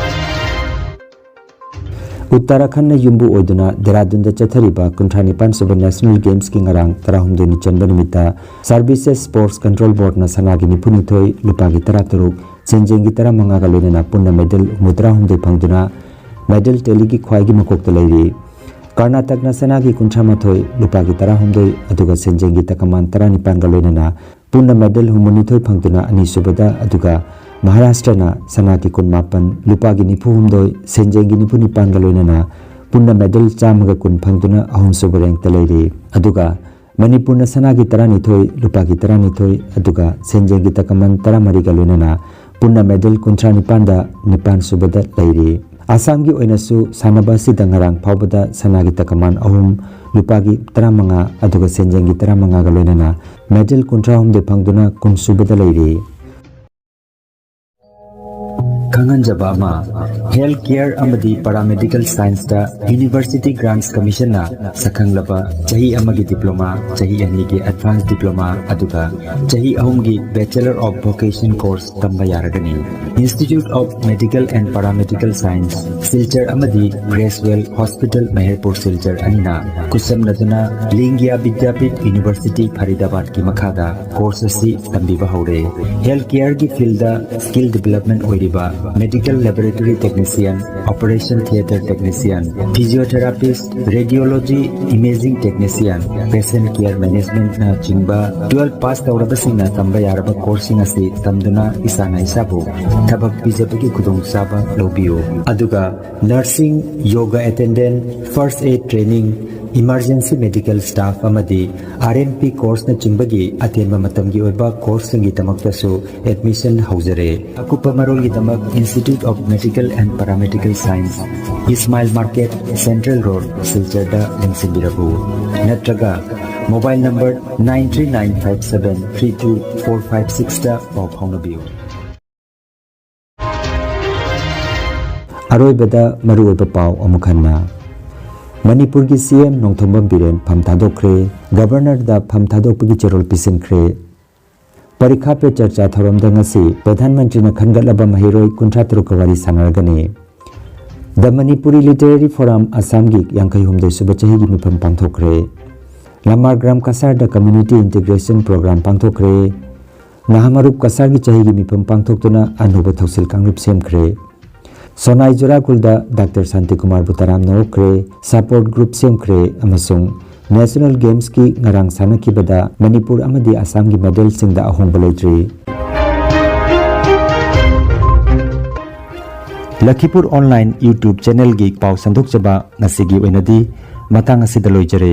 ꯎꯠꯇꯔꯥꯈꯟꯗꯅ ꯌꯨꯝꯕꯨ ꯑꯣꯏꯗꯨꯅ ꯗꯦꯔꯥꯗꯨꯟꯗ ꯆꯠꯊꯔꯤꯕ ꯀꯨꯟꯊ꯭ꯔꯥ ꯅꯤꯄꯥꯟ ꯁꯨꯕ ꯅꯦꯁꯅꯦꯜ ꯒꯦꯝꯁꯀꯤ ꯉꯔꯥꯡ ꯇꯔꯥꯍꯨꯝꯗꯣꯏꯅꯤ ꯆꯟꯕ ꯅꯨꯃꯤꯠꯇ ꯁꯥꯔꯚꯤꯁꯦꯁ ꯁ꯭ꯄꯣꯔꯠꯁ ꯀꯟꯇ꯭ꯔꯣꯜ ꯕꯣꯔꯗꯅ ꯁꯅꯥꯒꯤ ꯅꯤꯐꯨꯅꯤꯊꯣꯏ, ꯂꯨꯄꯥꯒꯤ ꯇꯔꯥꯇꯔꯨꯛ, ꯁꯦꯟꯖꯦꯡꯒꯤ ꯇꯔꯥꯃꯉꯥꯒ ꯂꯣꯏꯅꯅ ꯄꯨꯟꯅ medal ꯍꯨꯝꯐꯨꯇꯔꯥꯍꯨꯝꯗꯣꯏ ꯐꯪꯗꯨꯅ medal tallyꯒꯤ ꯈ꯭ꯋꯥꯏꯒꯤ ꯃꯀꯣꯛꯇ ꯂꯩꯔꯤ꯫ ꯀꯔꯅꯥꯇꯛꯅ ꯁꯅꯥꯒꯤ ꯀꯨꯟꯊ꯭ꯔꯥꯃꯥꯊꯣꯏ, ꯂꯨꯄꯥꯒꯤ ꯇꯔꯥꯍꯨꯝꯗꯣꯏ, ꯑꯗꯨꯒ ꯁꯦꯟꯖꯦꯡꯒꯤ ꯇꯀꯃꯥꯟ ꯇꯔꯥꯅꯤꯄꯥꯟꯒ ꯂꯣꯏꯅꯅ ꯄꯨꯟꯅ medal ꯍꯨꯝꯐꯨꯅꯤꯊꯣꯏ ꯐꯪꯗꯨꯅ ꯑꯅꯤꯁꯨꯕꯗ, ꯑꯗꯨꯒ ꯃꯍꯥꯔꯥꯁꯇ꯭ꯔꯅ ꯁꯅꯥꯒꯤ ꯀꯨꯟꯃꯥꯄꯟ, ꯂꯨꯄꯥꯒꯤ ꯅꯤꯐꯨꯍꯨꯝꯗꯣꯏ, ꯁꯦꯟꯖꯦꯡꯒꯤ ꯅꯤꯐꯨꯅꯤꯄꯥꯟꯒ ꯂꯣꯏꯅꯅ ꯄꯨꯟꯅ medal ꯆꯥꯝꯃꯒ ꯀꯨꯟ ꯐꯪꯗꯨꯅ ꯑꯍꯨꯝꯁꯨꯕ rankꯇ ꯂꯩꯔꯤ꯫ ꯑꯗꯨꯒ ꯃꯅꯤꯄꯨꯔꯅ ꯁꯅꯥꯒꯤ ꯇꯔꯥꯅꯤꯊꯣꯏ, ꯂꯨꯄꯥꯒꯤ ꯇꯔꯥꯅꯤꯊꯣꯏ, ꯑꯗꯨꯒ ꯁꯦꯟꯖꯦꯡꯒꯤ ꯇꯀꯃꯟ ꯇꯔꯥꯃꯔꯤꯒ ꯂꯣꯏꯅꯅ ꯄꯨꯟꯅ medal ꯀꯨꯟꯊ꯭ꯔꯥ ꯅꯤꯄꯥꯟꯗ ꯅꯤꯄꯥꯟ ꯁꯨꯕꯗ ꯂꯩꯔꯤ꯫ ꯑꯁꯥꯝꯒꯤ ꯑꯣꯏꯅꯁꯨ ꯁꯥꯟꯅꯕ ꯑꯁꯤꯗ ꯉꯔꯥꯡ ꯐꯥꯎꯕꯗ ꯁꯅꯥꯒꯤ ꯇꯀꯃꯥꯟ ꯑꯍꯨꯝ, ꯂꯨꯄꯥꯒꯤ ꯇꯔꯥꯃꯉꯥ, ꯑꯗꯨꯒ ꯁꯦꯟꯖꯦꯡꯒꯤ ꯇꯔꯥꯃꯉꯥꯒ ꯂꯣꯏꯅꯅ medal ꯀꯨꯟꯊ꯭ꯔꯥꯍꯨꯝꯗꯣꯏ ꯐꯪꯗꯨꯅ ꯀꯨꯟ ꯁꯨꯕꯗ ꯂꯩꯔꯤ꯫ ꯈꯪꯍꯟꯖꯕ ꯑꯃ, health care ꯑꯃꯗꯤ paramedical scienceꯇ University Grants Commissionꯅ ꯁꯛꯈꯪꯂꯕ ꯆꯍꯤ ꯑꯃꯒꯤ diploma, ꯆꯍꯤ ꯑꯅꯤꯒꯤ advanced diploma, ꯑꯗꯨꯒ ꯆꯍꯤ ꯑꯍꯨꯝꯒꯤ Bachelor of Vocation course ꯇꯝꯕ ꯌꯥꯔꯒꯅꯤ꯫ Institute of Medical and Paramedical Science, Silchar ꯑꯃꯗꯤ Creswell Hospital, ꯃꯍꯦꯔꯄꯨꯔ ꯁꯤꯜꯆꯔ ꯑꯅꯤꯅ ꯈꯨꯠꯁꯝꯅꯗꯨꯅ ꯂꯤꯡꯒꯤꯌꯥ ꯕꯤꯗ꯭ꯌꯥꯄꯤꯊ University ꯐꯔꯤꯗꯥꯕꯥꯗꯀꯤ ꯃꯈꯥꯗ course ꯑꯁꯤ ꯇꯝꯕꯤꯕ ꯍꯧꯔꯦ꯫ Health careꯒꯤ fieldꯗ skill development ꯑꯣꯏꯔꯤꯕ medical laboratory technician, operation theatre technician, physiotherapist, radiology imaging technician, patient care managementꯅ ꯆꯤꯡꯕ twelve pass ꯇꯧꯔꯕꯁꯤꯡꯅ ꯇꯝꯕ ꯌꯥꯔꯕ courseꯁꯤꯡ ꯑꯁꯤ ꯇꯝꯗꯨꯅ ꯏꯁꯥꯅ ꯏꯁꯥꯕꯨ ꯊꯕꯛ ꯄꯤꯖꯕꯒꯤ ꯈꯨꯗꯣꯡꯆꯥꯕ ꯂꯧꯕꯤꯌꯨ꯫ ꯑꯗꯨꯒ nursing, yoga attendant, first aid training, emergency medical staff ꯑꯃꯗꯤ RMP courseꯅꯆꯤꯡꯕꯒꯤ ꯑꯇꯦꯟꯕ ꯃꯇꯝꯒꯤ ꯑꯣꯏꯕ courseꯁꯤꯡꯒꯤꯗꯃꯛꯇꯁꯨ admission ꯍꯧꯖꯔꯦ꯫ ꯑꯀꯨꯞꯄ ꯃꯔꯣꯜꯒꯤꯗꯃꯛ Institute of Medical and Paramedical Science, Ismail Market, Central Road, ꯁꯤꯜꯆꯔꯗ ꯂꯦꯡꯁꯤꯟꯕꯤꯔꯛꯎ꯫ ꯅꯠꯇ꯭ꯔꯒ mobile number nine three nine five seven three two four five sixꯇ ꯄꯥꯎ ꯐꯥꯎꯅꯕꯤꯌꯨ꯫ ꯑꯔꯣꯏꯕꯗ ꯃꯔꯨꯑꯣꯏꯕ ꯄꯥꯎ ꯑꯃꯨꯛ ꯍꯟꯅ꯫ ꯃꯅꯤꯄꯨꯔꯒꯤ CM ꯅꯣꯡꯊꯣꯝꯕꯝ ꯕꯤꯔꯦꯟ ꯐꯝ ꯊꯥꯗꯣꯛꯈ꯭ꯔꯦ꯫ Governorꯗ ꯐꯝ ꯊꯥꯗꯣꯛꯄꯒꯤ ꯆꯦꯔꯣꯜ ꯄꯤꯁꯤꯟꯈ꯭ꯔꯦ꯫ ꯄꯔꯤꯈꯥ ꯄꯦ ꯆꯔꯆꯥ ꯊꯧꯔꯝꯗ ꯉꯁꯤ ꯄ꯭ꯔꯙꯥꯟ ꯃꯟꯇ꯭ꯔꯤꯅ ꯈꯟꯒꯠꯂꯕ ꯃꯍꯩꯔꯣꯏ ꯀꯨꯟꯊ꯭ꯔꯥ ꯇꯔꯨꯛꯀ ꯋꯥꯔꯤ ꯁꯥꯟꯅꯔꯒꯅꯤ꯫ The Manipuri Literary Forum ꯑꯁꯥꯝꯒꯤ ꯌꯥꯡꯈꯩ ꯍꯨꯝꯗꯣꯏ ꯁꯨꯕ ꯆꯍꯤꯒꯤ ꯃꯤꯐꯝ ꯄꯥꯡꯊꯣꯛꯈ꯭ꯔꯦ꯫ ꯂꯃꯥꯔꯒ꯭ꯔꯥꯝ ꯀꯁꯥꯔꯗ Community Integration Program ꯄꯥꯡꯊꯣꯛꯈ꯭ꯔꯦ꯫ ꯅꯍꯥ ꯃꯔꯨꯞ ꯀꯁꯥꯔꯒꯤ ꯆꯍꯤꯒꯤ ꯃꯤꯐꯝ ꯄꯥꯡꯊꯣꯛꯇꯨꯅ ꯑꯅꯧꯕ ꯊꯧꯁꯤꯜ ꯀꯥꯡꯂꯨꯞ ꯁꯦꯝꯈ꯭ꯔꯦ꯫ ꯁꯣꯅꯥꯏ ꯖꯨꯔꯥꯀꯨꯜꯗ ꯗꯥꯛꯇꯔ ꯁꯥꯟꯇꯤꯀꯨꯃꯥꯔꯕꯨ ꯇꯔꯥꯝꯅ ꯑꯣꯛꯈ꯭ꯔꯦ, ꯁꯄꯣꯔꯠ ꯒ꯭ꯔꯨꯞ ꯁꯦꯝꯈ꯭ꯔꯦ ꯑꯃꯁꯨꯡ ꯅꯦꯁꯅꯦꯜ ꯒꯦꯝꯁꯀꯤ ꯉꯔꯥꯡ ꯁꯥꯟꯅꯈꯤꯕꯗ ꯃꯅꯤꯄꯨꯔ ꯑꯃꯗꯤ ꯑꯁꯥꯝꯒꯤ ꯃꯦꯗꯜꯁꯤꯡꯗ ꯑꯍꯣꯡꯕ ꯂꯩꯇ꯭ꯔꯤ꯫ ꯂꯈꯤꯄꯨꯔ ꯑꯣꯟꯂꯥꯏꯟ YouTube ꯆꯦꯅꯦꯜꯒꯤ ꯄꯥꯎ ꯁꯟꯗꯣꯛꯆꯕ ꯉꯁꯤꯒꯤ ꯑꯣꯏꯅꯗꯤ ꯃꯇꯥꯡ ꯑꯁꯤꯗ ꯂꯣꯏꯖꯔꯦ꯫